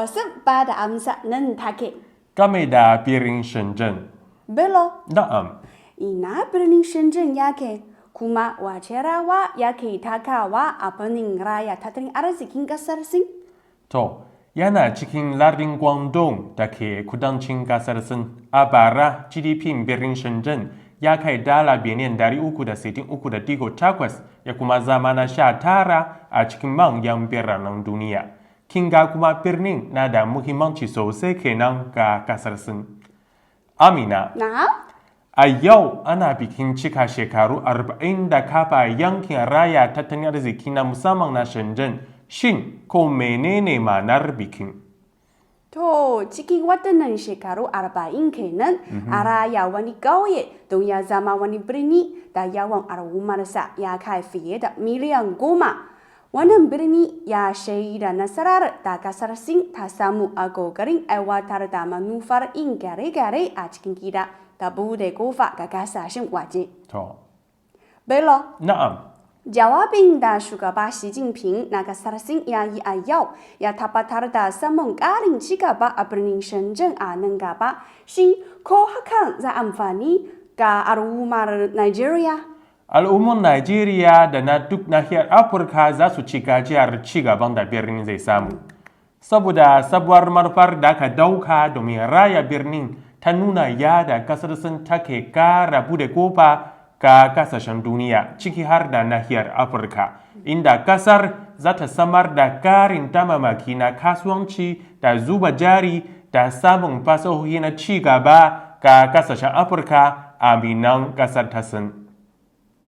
Sun ba da amsa nan take. Game da birnin Shenzhen. Bello, Na'am. ina birnin Shenzhen yake, kuma wace rawa yake takawa a fannin raya tattalin arzikin ƙasar Sin? To, yana cikin lardin Guangdong da ke kudancin kasar Sin. A bara, GDP birnin Shenzhen ya kai dala biliyan 363.8, ya kuma zama na 19 a cikin manyan biranen duniya. Kin ga kuma birnin na da muhimmanci sosai kenan ga kasar Sin. Amina, Na'am? a yau ana bikin cika shekaru 40 da kafa yankin raya tattalin arziki na musamman na Shenzhen. Shin ko menene ma'anar bikin? To, cikin waɗannan shekaru 40 kenan a raya wani ƙauye don ya zama wani birni da yawan al'ummarsa ya kai fiye da miliyan 10. Wannan birni ya shaida nasarar da ƙasar Sin ta samu a ƙoƙarin aiwatar da manufar yin gyare-gyare a cikin gida da buɗe ƙofa ga ƙasashen waje. To, Bello, na'am. jawabin da shugaba Xi Jinping na kasar Sin ya yi a yau ya tabbatar da samun ƙarin cigaba a birnin Shenzhen a nan gaba. Shin ko hakan za amfani ga al'ummar Nigeria? Al'ummar Najeriya da na duk nahiyar Afirka za su ci gajiyar ci gaban da birnin zai samu. Saboda sabuwar manufar da aka dauka domin raya birnin ta nuna yadda kasar Sin take kara bude kofa ga kasashen duniya, ciki har da nahiyar Afirka, inda kasar za ta samar da karin damammaki na kasuwanci da zuba jari da samun fasahohi na ci gaba ga kasashen Afirka aminan kasar ta Sin.